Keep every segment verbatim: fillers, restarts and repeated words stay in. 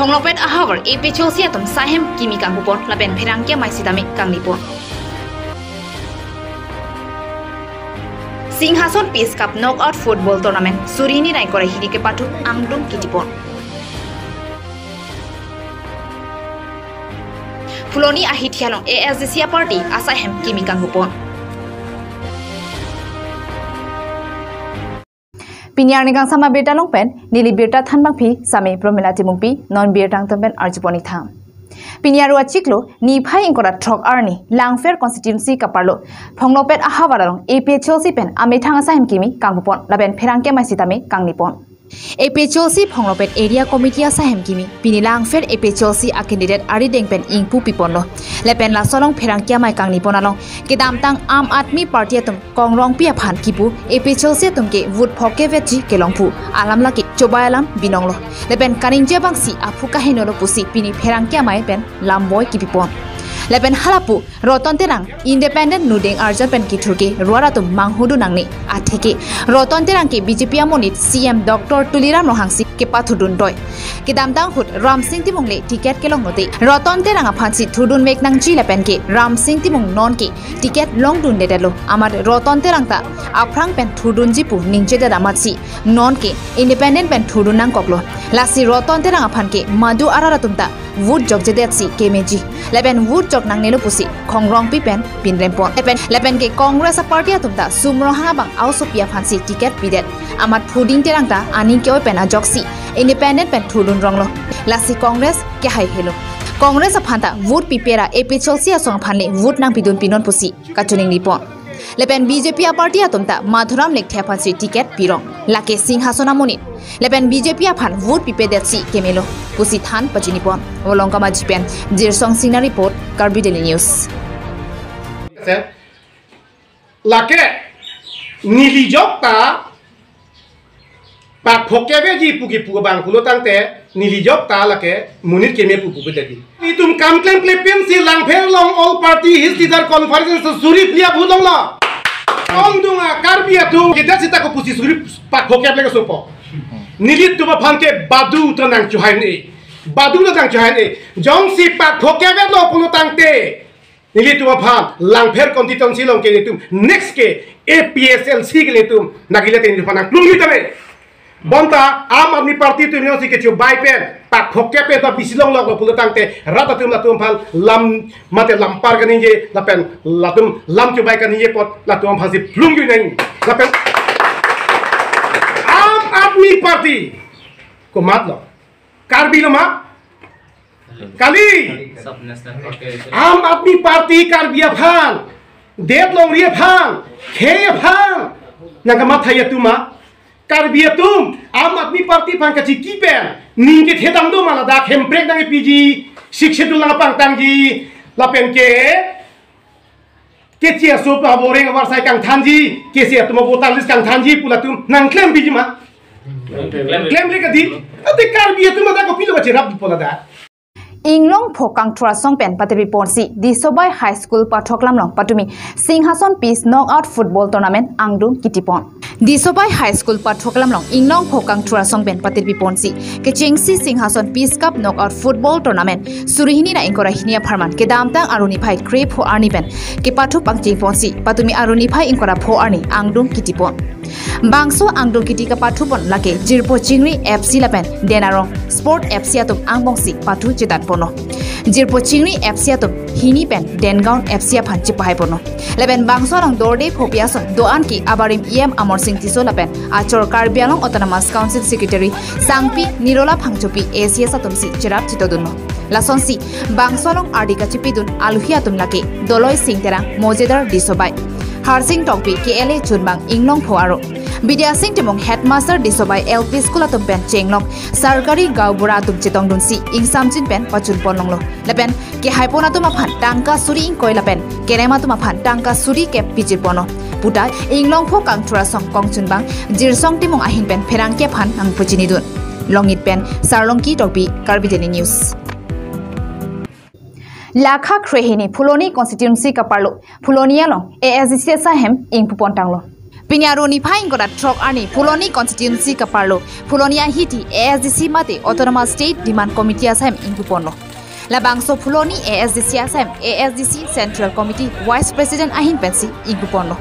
Phonglopet ahavar A P H L C atum sahem kimi kangpupon lapen pherangke amei sitame kangnipon. Singhason Peace Cup Knockout Football Tournament suri hini ra ingkoi ra hini kepathu angdung kitipon. Phuloni ahithi along A S D C aparty asahem kimi kangpupon. Pini arni kangsam abirta along pen neli birta thanbangpi sami Promila Timungpi, non birta angton pen arjupon ithang. Pini aru achiklo niphai ingkoi ra throk arni Langpher constituency kaparlo Phonglopet ahavar along A P H L C pen amethang asahem kimi kangpupon lapen pherangke amei sitame kangnipon. A P H L C Phonglopet Area Committee asahem kimi pini Langpher A P H L C a candidate arideng pen ingpu piponlo. Lapen laso along pherangke amei kangnipon along kedamtang Aam Aadmi Party atum Kong Rongpi aphan kipu A P H L C atum ke vote phokkevetji kelong pu alam lake chobai alam binonglo. Lapen kaningje abangsi aphu kahenolo pusi pini pherangke amei pen lamboi kipipon. Lapen halapu Roton Terang independent nudeng arjon pen kithur ke ruar atum manghudu nangne atheke Roton Terang ke B J P amonit C M Doctor Tuliram Ronghang si kepathudun doi. Kedamtang ahut Ramsing Timung le ticket kelong note Roton Terang aphansi thudun mek nangji lapen ke Ramsing Timung non ke ticket longdundedetlo amat Roton Terang ta aphrang pen thudunji pu ningjedet amatsi non ke independent pen thudun nangkoklo. Lasi Roton Terang aphan ke madu arat atum ta vote jokjedetsi kemeji. Lapen vote jok nangnelo pusi Kong Rongpi pen pinrempon. Lapen, lapen ke Congress aparty atum ta Sum Ronghang abang aosopi aphansi ticket pidet. Amat Phuding Terang ta aning ke-oi pen ajoksi independent pen thudun ronglo. Lasi Congress kehaihelo. Congress aphan ta vote pipe ra A P H L C asong aphan le vote nangpidun pinon pusi kachoningnipon. Lapen B J P aparty atum ta Madhuram Lekthe aphansi ticket pirong. Lake Singhason amonit. Lapen B J P aphan vote pipedetsi kemelo pusi than pachinipon. Volongkam Aji pen Jirsong Singnar report, Karbi Daily News. Lake neli jok ta pak phokkeveji pu kipu abang pulo tangte neli jok ta lake monit keme pu pupe dagi. Itum kam klemkle pensi Langpher along all party hill leader conference suri phli aphu longlo. Ongdung a Karbi atum kedet sita ko pusi suri pak phokkev le kesopo. Nelitum aphan ke badu ta nangchohai ne. Badu ta nangchohai ne. Jongsi pak phokkevetlo pulo tangte nelitum aphan Langpher constituency along ke nelitum next ke A P H L C ke nelitum nagile te nelitum aphan nangplungji tame. Bonta Aam Aadmi Party atum jongsi kechobai pen pak phokkev pen ta bisi longloklo pulo tangte rat atum latum aphan lam mate lampar kaningje lapen latum lam chobai kaningje apot latum aphansi plungji nang lapen Aam Aadmi Party komatlo? Karbi lo ma? Kali. Sub National Party. Aam Aadmi Party Karbi aphan, det longri aphan, khei aphan nangkamathai atum ma? Karbi atum Aam Aadmi Party aphan kachiki pen ning kethedam do ma ladak hemprek nangpiji, Sixth Schedule nangpangtangji, lapen ke keche aso pa boreng avarsai kangthanji, keche atum avoter list kangthanji pu latum nangklempiji ma? Klem. Klemle kadi. Ate Karbi atum ada kopilo kacherap di pon ada. Inglongpho kangthur asong pen patirpiponsi Disobai High School pathoklam along patumi Singhason Peace Knockout Football Tournament angdung kitipon. Disobai High School pathoklam along Inglongpho kangthur asong pen patirpiponsi kechengsi Singhason Peace Cup Knockout Football Tournament suri hini ra ingkoi ra hini apharman kedamtang arni phai krepho arni pen kepathu pangchengponsi patumi arni phai ingkoi ra pho arni angdung kitipon. Bangso angdung kiti kepathupon lake Jirpo Chingri F C lapen Denarong Sport F C atum angbongsi pathu chetatponlo. Jirpo Chingri F C atum hini pen Dengaon F C aphan chepahaiponlo. Lapen bangso along dorde phopi ason do-an ke abarim E M Amarsing Tisso lapen achor Karbi Anglong Autonomous Council Secretary Sangpi Nirola Phangchopi A C S atumsi cherap chitodunlo. Lasonsi bangso along ardi kachipidun aluhi atum lake Doloi Sing Terang, Mojedar Disobai, Harsing Tokbi, K L A chunbang Inglongpho aro Bidya Sing Timung, Headmaster Disobai L P School atum pen chenglok Sarkari Gaonbura atum chetongdunsi ingsamjin pen pachunponlonglo. Lapen kehaipon atum aphan tangka suri ingkoi lapen kerem atum aphan tangka suri kep pichirponlo puta Inglongpho kangthur asong kongchunbang Jirsong Timung ahin pen pherangke aphan nangpachinidun. Longit pen Sarlongki Tokbi, Karbi Daily News. Lakha kre hini Phuloni constituency kaparlo Phuloni along A S D C asahem ingpupontanglo. Pini arni phai ingkoi ra throk arni Phuloni constituency kaparlo Phuloni ahithi A S D C mate Autonomous State Demand Committee asai hem ingpuponlo. Labangso Phuloni A S D C asai hem A S D C Central Committee Vice President ahin pensi ingpuponlo.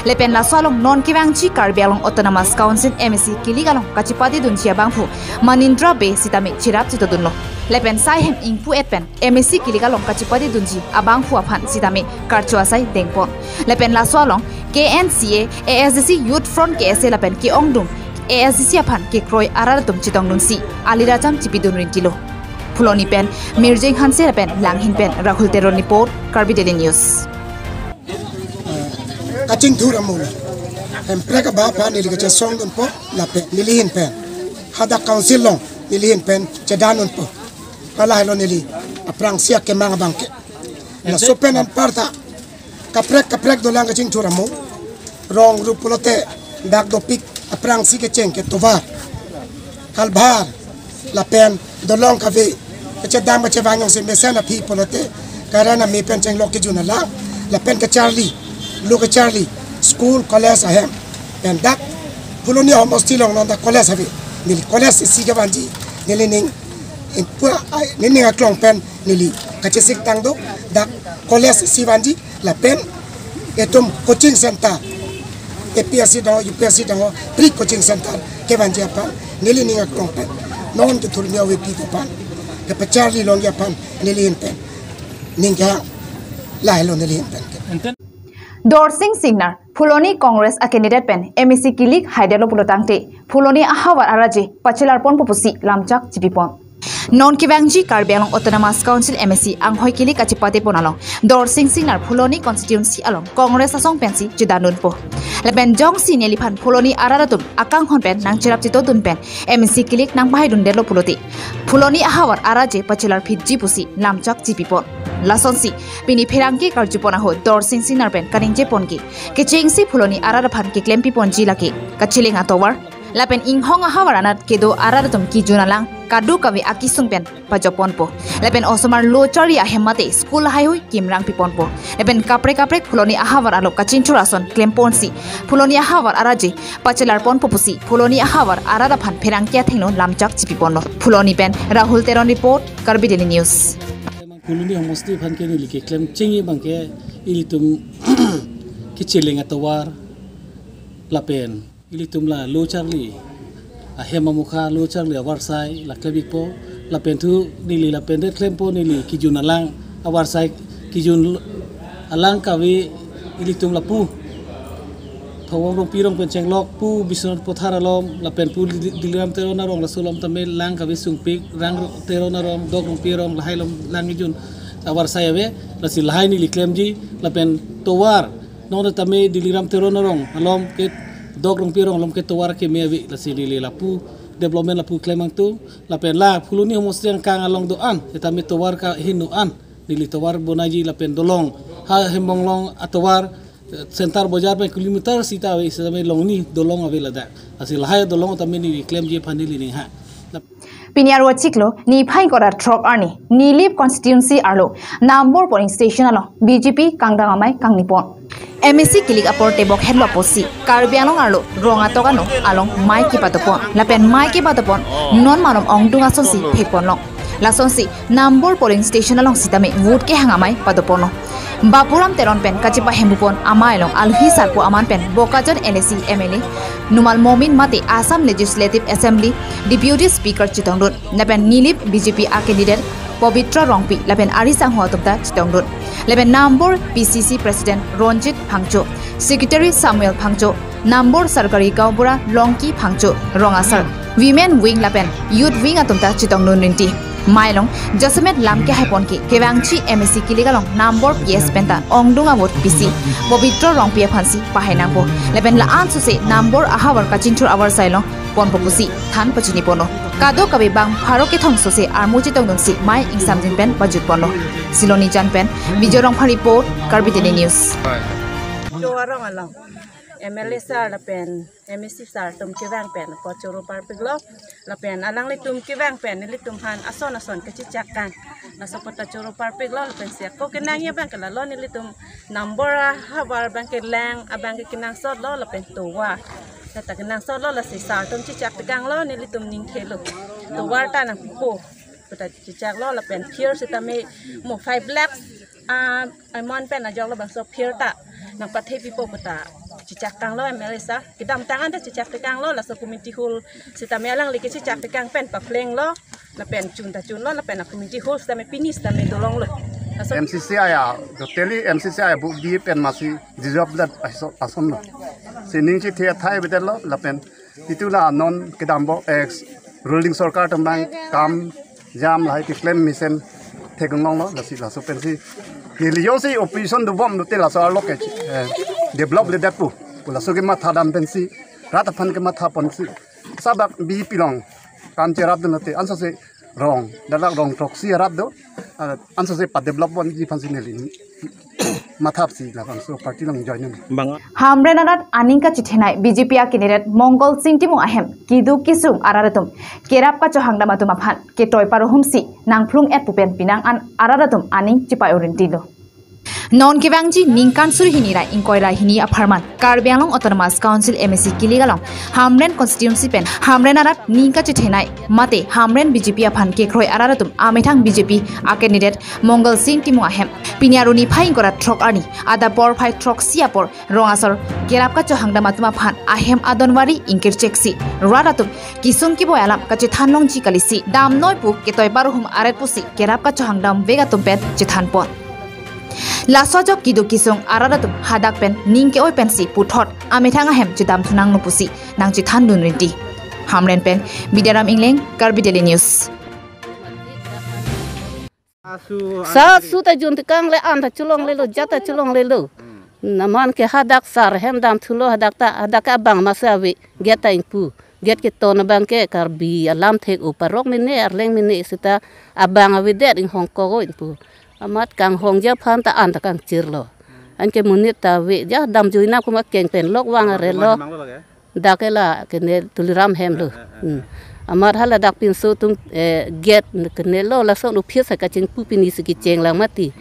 Lapen laso along non kevangji Karbi Anglong Autonomous Council M A C kilik along kachipatedunji abangphu Manindra Bey sitame cherap chetongdunlo. Lapen sai hem ingpu-et pen M A C kilik along kachipatedunji abangphu aphan sitame karcho asai dengpon. Lapen laso along K N C A, A S D C Youth Front K S A lapen ke-ongdung A S D C aphan kekroi arat atum chetongdunsi alirajam chipidun rintilo. Phuloni pen Mirjeng Hanse lapen Langhin pen Rahul Teron report, Karbi Daily News. Kachingthur amo. Hemprek abang aphan neli kachesongdunpo lapen nelihin pen hadak council along nelihin pen chedandunpo. Halahelo neli aphrangsi akemang abangke. Laso pen anparta kaprek kaprek dolang kachingthur amo. Rong rup pulote dak dopik aphrangsi kecheng ke tovar, kalbhar, lapen dolong kave kachedam kachevang jongsi mesen aphi pulote current ame pen chenglok kejun alang, lapen kacharli, lo kacharli, school, college ahem. Pen dak Phuloni homosti along non dak college ave. Neli college isi kevanji, nelining, ingpu ai, nening aklong pen neli kachesik tang do, dak college isi vanji, lapen itum coaching center, A P S C do, U P S C do, pre coaching center kevanji aphan nelining aklong pen non kethurmi avepi aphan, kepacharli longji aphan nelihin pen ning kehang, lahelo nelihin pen. Dorsing Singnar, Phuloni Congress a candidate pen M A C kilik haidetlo pulotangte Phuloni ahavar araje pachelarponpo pusi lamchak chipipon. Non kevangji Karbi Anglong Autonomous Council M A C anghoi kilik kachipatepon along Dorsing Singnar Phuloni constituency along Congress asong pensi chedandunpo. Lapen jongsi neliphan Phuloni arat atum akanghon pen nangcherap chetongdun pen M A C kilik nangpahaidundetlo pulote Phuloni ahavar araje pachelarphitji pusi lamchak chipipon. Lasonsi pini pherangke karjupon ahut Dorsing Singnar pen kaningjepon ke kechengsi Phuloni arat aphan keklempiponji lake kachiling atovar, lapen inghong ahavar anat kedo arat atum kejun alang kadokave akesung pen pajokponpo. Lapen osomar lo charli ahem mate school haihui kimrangpiponpo. Lapen kaprek kaprek Phuloni ahavar along kachingthur ason klemponsi Phuloni ahavar araje pachelarponpo pusi Phuloni ahavar arat aphan pherangke athengno lamchak chipiponlo. Phuloni pen Rahul Teron report, Karbi Daily News. Phuloni homosti aphan ke neli keklem chingki abangke ilitum kechileng atovar lapen ilitum la lo charli ahem amokha, lo charli avarsai la klem-ikpo, lapen thu neli lapen det klempo, neli kejun alang avarsai, kejun alang kave ilitum lapu Thawong Rongpi arong pen chenglok, pu Biswanath Pothar along, lapen pu Dil-, Dilram Teron arong, laso along tame lang kave sungpik, Rang Teron arong, Dok Rongpi arong, lahai along lang kejun avarsai ave, lasi lahai neli klemji, lapen tovar non tame Dilram Teron arong along ke, Dok Rongpi arong along ke tovar keme ave, lasi neli lapu development lapu klem angtung, lapen la Phuloni homosti angkang along do-an, tame tovar kaheno an, neli tovar bonaiji lapen dolong, ha Hembong along atovar, eh, center bojar pen kilometer sita ave, sitame longni dolong ave ladak. Lasi lahai dolong tame neli klemji aphan neli ning ha. Pini arni chiklo, niphai ingkoi ra throk arni, Nilip constituency arlo, Nambor polling station along, B J P kangdang amei kangnipon. M A C kilik apor tebok henlo apotsi, Karbi Anglong arlo, rong atok ano, along mei kepadopon. Lapen mei kepadopon, non malom ongdung asonsi phekponlo. Lasonsi, Nambor polling station along sitame vote kehang amei padoponlo. Bapuram Teron pen kachipahembupon amei along alohi sarpo aman pen Bokajan L A C M L A Numal Momin mate Assam Legislative Assembly Deputy Speaker chetongdun. Lapen Nilip B J P a candidate Pabitra Rongpi lapen ari sangho atum ta chetongdun. Lapen Nambor P C C President Ronjit Phangcho, Secretary Samuel Phangcho, Nambor Sarkari Gaonbura Longki Phangcho, rong asar, Women Wing lapen Youth Wing atum ta chetongdun rinti. Mei along jasemet lam kehaipon ke kevangji M A C kilik along Nambor P S penta ongdung avote pisi Pabitra Rongpi aphansi pahai nangpo. Lapen la-an sose Nambor ahavar kachingthur avarsai along ponpo pusi than pachiniponlo. Kadokave bang pharo kethom sose armu chetongdunsi mei ingsamjin pen pajutponlo. Silonijan pen Vijay Rongphar report, Karbi Daily News. Cho arong along. M L A sir lapen M A C sir atum kevang pen apot choro parpiklo, lapen alanglitum kevang pen nelitum aphan ason ason kachechak kang. Laso apot ta choro parpiklo, lapen si ako kenangji abang ke lalo, nelitum number ahavar abang ke lang, abang ke kenangsotlo lapen tovar. Lata kenangsotlo, lasi sir atum chechak tekanglo, nelitum ningthelo. Tovar ta nangpipo puta chechaklo, lapen phir sitame mo five lakhs, ah, amount pen ajoklo, bangso phir ta nangpathepipo puta chechak kanglo M L A sir. Kedamtang anta chechak tekanglo, laso community hall sitame alangli kechechak tekang pen paplenglo, lapen chun ta chunlo, lapen a community hall sitame pini sitame dolonglo. Laso M C C I a, totally M C C I a bu di pen masi jijop dat aso-, asonlo. Sining chethe athai bedetlo, lapen itum la non kedambo ex ruling sorkar atum abang kam jam lahai keklem mesen theklonglo, lasi laso pensi neli jongsi opposition dobom dote laso arlo ke, eh, develop ledet pu. Pu laso kematha dam pensi, rat aphan kematha ponsi, sabak B J P along kam cherapdun dote, ansose rong, dak rong throksi arap do, ah, ansose padevelop ponji aphansi neli mathapsi labangso party along join nang. Bang. Hamren arat aning kachethenei B J P a candidate Mongal Sing Timung ahem keduk kesung arat atum kerap kachohangdam atum aphan ketoi parohumsi nangphlung-et pu pen penang an arat atum aning chepaiorintilo. Non kevangji ningkan suri hini ra ingkoi ra hini apharman Karbi Anglong Autonomous Council M A C kilik along Hamren constituency pen Hamren arat ning kachethenei mate Hamren B J P aphan kekroi arat atum amethang B J P a candidate Mongal Sing Timung ahem pini arni phai ingkoi ra throk arni adap porphai throksi apor rong asor kerap kachohangdam atum aphan ahem adonwari ingkircheksi rat atum kesung keboi alam kachethan longji kalisi damnoi pu ketoi parohum aret pusi kerap kachohangdam vek atum pen chethan pon. Laso ajok keduk kesung arat atum hadak pen ning ke-oi pensi puthot amethang ahem chedamthu nanglo pusi nangchethandun rinti. Hamren pen Bidaram Ingleng, Karbi Daily News. Sasu, sasu ta jun tekang le, an ta cholonglelo, jat ta cholonglelo. Hmm. Amat ke hadak sar ahem damthulo, hadak ta, hadak ke abang masi ave, gate ta ingpu. Gate keton abang ke Karbi alam thek-o, parok mene, arleng mene seta abang avedet, inghong kok-o ingpu. Amat kanghongji aphan ta an ta kangchirlo. Anke monit ta ave, ja damjui nang kuma keng pen lok vang arelo. Dak ke la kene Tuliram ahem lo. Eh, eh, eh, hmm. Eh. Amat hala dak pinso atum, eh, gate kenelo, lason office ha kachingpu, pini si kecheng lang mati.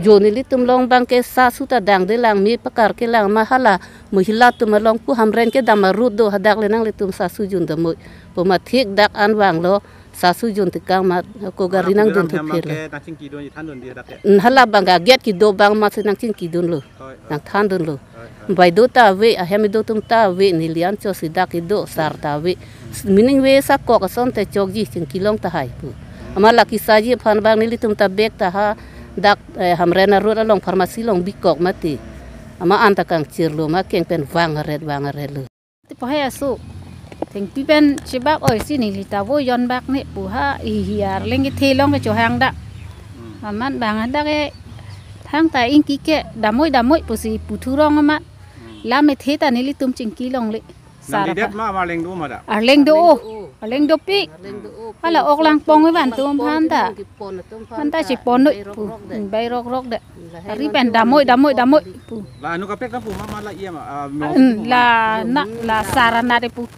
Jo nelitum along abang ke sasu ta dangde lang, me pakar ke lang, ma hala mohila atum along pu Hamren kedam arut do, hadak le nanglitum sasu jun damnoi. Pu ma thik dak an vanglo, sasu jun tekang ma ko gari nangdun thu phir lo. Nangchingkidun, ithandun di hadak ke? Hmm, hala abang ke gate kedo abang masi nangchingkidunlo. Hoi, hoi. Nangthandunlo. Hoi, hoi. Baido ta ave, ahem kedo atum ta ave, neli anchot si dak kedo, sar ta ave. Meaning ve sa kok asonte chokji chingkilong tahai pu. Amat la kesaji aphan abang nelitum ta bek ta hadak, eh, Hamren arut along pharmacy along bikok mati. Amat an ta kangchirlo, ma keng pen vang aret, vang aretlo. Ti pohai asu. Thengpi pen chebak oi si neli ta vo jon bak ne pu ha, ihi arleng kethe along kechohangdam. Hmm. Amat abang hadak ke thangta ingki ke damnoi damnoi pusi puthu rong amat. Hmm. Lam kethe ta nelitum chingki longle. Nang sar lidet apa ma, ma arleng do ma da? Arleng do-o. Arleng dopik. Arleng do-o. Hala ok langpong wi van atum aphan ta. Aphan ta chepon noi pu. Bai rokrok de. Ari pen damnoi, damnoi, damnoi pu. La anu kaprek ta pu ma, ma la iya ma, ah, mo- Hmm, la na, la sar anat pu.